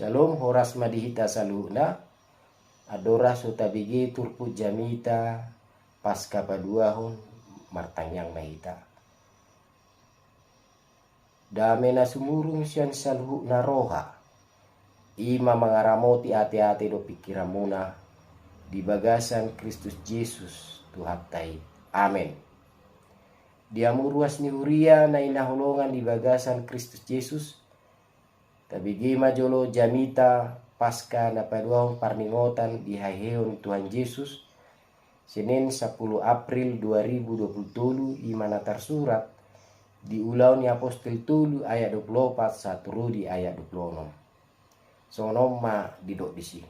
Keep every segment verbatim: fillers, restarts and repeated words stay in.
Syalom, horas ma di hita saluhutna. Andorang so tabege turpuk jamita Paska paduahon, martangiang ma hita. Dame na sumurung sian saluhutna roha, i ma mangaramoti ateate dohot pingkiranmuna di bagasan Kristus Jesus Tuhanta i. Amen. Di hamu ruas ni huria na hinaholongan di bagasan Kristus Jesus, tabege ma jolo jamita Paska na paduahon parningotan di haheheon ni Tuhan Jesus, Senin, sampulu April dua ribu dua puluh tolu, i ma na tarsurat di Ulaon ni Apostel tolu ayat dua puluh opat sahat ro di ayat dua puluh onom. Songon on ma didok disi.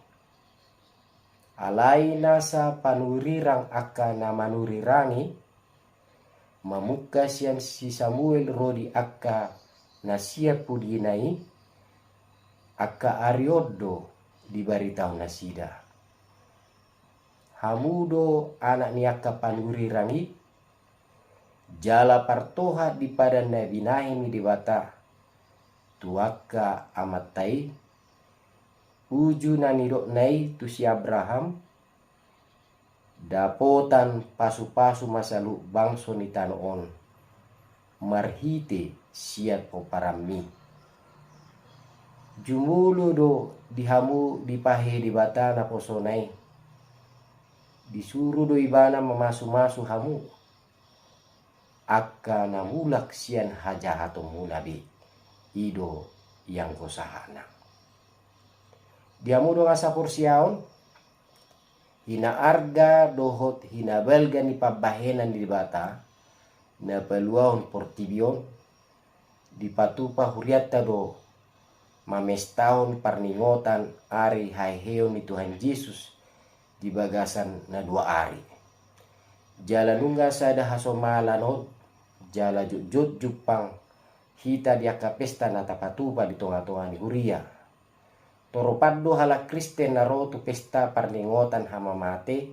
Alai nasa panurirang angka na manurirang i, mamungka sian si Samuel ro di angka na sian pudina i, angka ari on do dibaritahon nasida. Hamu do anak ni angka panurirang i, jala partohap di padan na binahen ni Debata tu angka amanta i, uju na nidokna i tu si Abraham, dapotan pasupasu ma saluhut bangso ni tano on marhite sian pomparanmi. Jumolo do di hamu dipahehe Debata naposona i. Disuru do Ibana mamasumasu hamu angka na mulak sian hajahatonmuna be. I do ianggo sahatna. Di hamu dongan saporseaon, hinaarga dohot hinabalga ni pambahenan ni Debata na paluahon portibi on, dipatupa hurianta do mamestahon parningotan ari haheheon ni Tuhan Jesus di bagasan na dua ari. Jala nunga sada hasomalan on, jala jotjot jumpang hita di angka pesta na tapatupa di tongatonga ni huria. Toropan do halak Kristen na ro tu pesta parningotan hamamate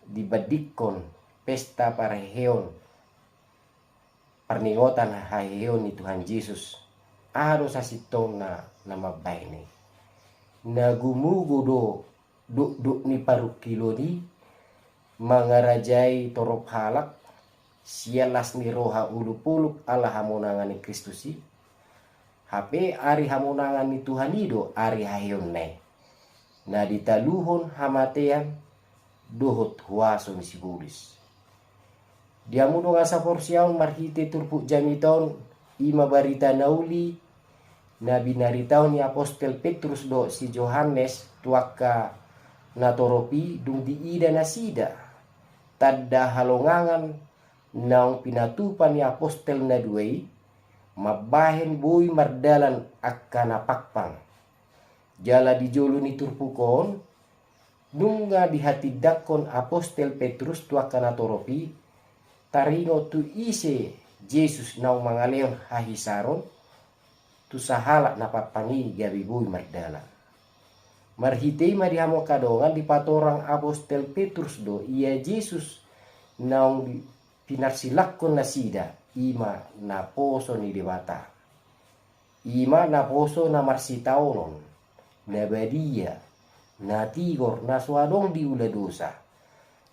dibandingkon pesta parheheon, parningotan haheheon ni Tuhan Jesus. Aha do sasintongna na mambahen i? Na gumugu do dokdok ni parungkilon i mangarajai torop halak sian las ni roha ulupoluk ala hamonangan ni Kristus i. Hape ari hamonangan ni Tuhan i do ari haheheonna i, na ditaluhon hamatean dohot huaso ni sibolis. Di hamu dongan saporseaon, marhite turpuk jamita on, i ma barita na uli na binaritahon ni apostel Petrus dohot si Johannes tu angka natorop i dung diida nasida tanda halongangan naung pinatupa ni apostel na dua i, mambahen boi mardalan angka na pangpang. Jala di jolo ni turpuk on, nunga dihatindangkon apostel Petrus tu angka natorop i, taringot tu ise Jesus naung mangalehon hahisaron tu sahalak na pangpang i gabe boi mardalan. Marhite i ma di hamu angka dongan, dipatorang apostel Petrus do ia Jesus naung di-, pinarsilangkon nasida, i ma naposo ni Debata. I ma naposo na marsitaonon, na badia, na tigor, na so adong diula dosa.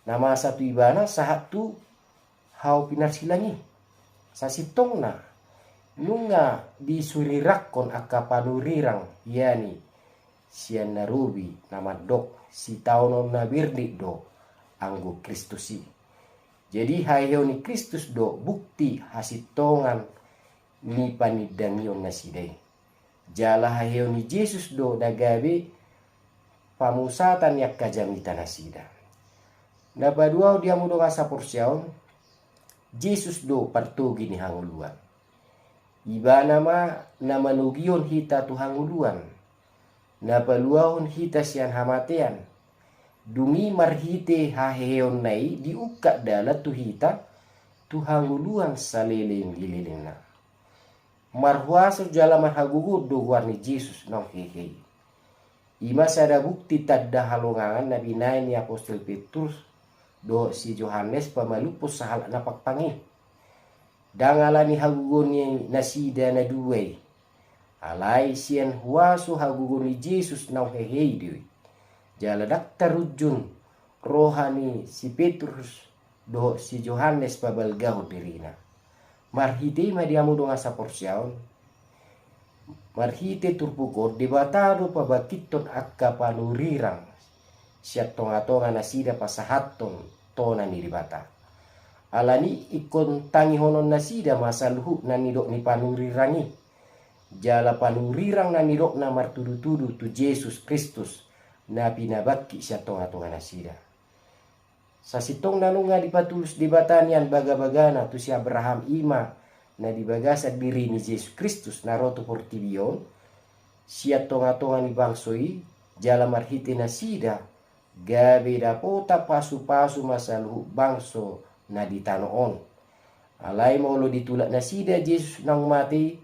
Na masa tu ibana sahat tu hau pinarsilang i. Sasintongna, nunga disurirangkon angka panurirang ian i sian na robi na mandok sitaonon na berdit do anggo Kristus i. Jadi haheheon ni Kristus do bukti hasintongan ni panindangion nasida i. Jala haheheon ni Jesus do na gabe pamusatan ni angka jamita nasida. Na paduahon di hamu dongan saporseaon, Jesus do partogi ni hangoluan. Ibana ma na manogihon hita tu hangoluan, na paluahon hita sian hamatean. Dung i marhite haheheonna i diungkap dalan tu hita tu hangoluan saleleng ni lelengna. Marhuaso jala marhagogoon do goar ni Jesus naung hehe i. I ma sada bukti tanda halongangan na binahen ni apostel Petrus dohot si Johannes pamalumhon sahalak na pangpang i. Ndang ala ni hagogoon ni nasida na dua i, Alai sian huaso hagogoon ni Jesus naung hehe i do i. Jala ndang tarunjun roha ni si Petrus dohot si Johannes pabalgahon dirina. Marhite i ma di hamu dongan saporseaon, marhite turpuk on Debata do pabangkithon angka panurirang sian tongatonga nasida pasahathon tona ni Debata. Alani i ingkon tangihonon nasida ma saluhut na nidok ni panurirang i. Jala panurirang na nidokna martudutudu tu Jesus Kristus na pinabangkit sian tongatonga nasida. Sasintongna nunga dipatulus Debata nian bagabagana tu si Abraham i ma na di bagasan diri ni Jesus Kristus na ro tu portibi on, sian tongatonga ni bangso i, jala marhite nasida gabe dapotan pasupasu ma saluhut bangso na di tano on. Alai molo ditulak nasida Jesus naung mate i,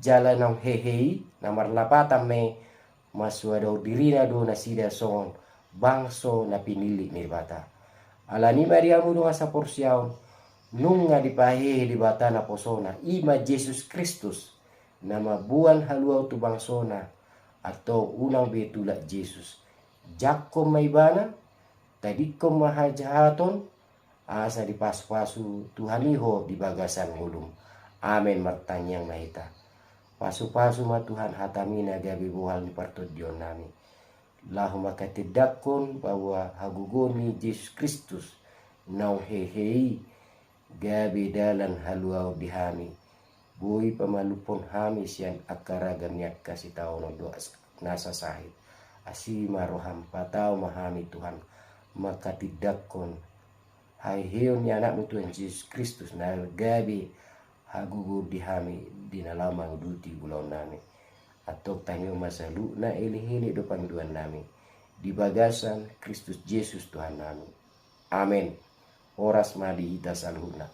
jala naung hehe i, na marlapatan ma i, mansoadahon dirina do nasida songon bangso na pinillit ni Debata. Alani i ma di hamu dongan saporseaon, nunga dipahehe Debata naposona, i ma Jesus Kristus, na mamboan haluaon tu bangsona. Antong unang be tulak Jesus. Jangkon ma Ibana, tadingkon ma hajahaton, asa dipasupasu Tuhan i ho di bagasan ngolum. Amen. Martangiang ma hita. Pasupasu ma Tuhan hataMi na gabe bohal ni partondionnami, laho mangkatindangkon bahwa hagogoon ni Jesus Kristus naung hehe i gabe dalan haluaon di hami, boi pamalumhon hami sian angka ragam ni angka sitaonon dohot nasa sahit. Asi ma rohaM, patau ma hami Tuhan, mangkatindangkon haheheon ni AnakMu Tuhan Jesus Kristus na gabe hagogoon di hami di na laho manguduti ulaonnami. Antong tangihon ma saluhutna elekelek dohot pangidoannami di bagasan Kristus Jesus Tuhannami. Amen. Horas ma di hita saluhutna.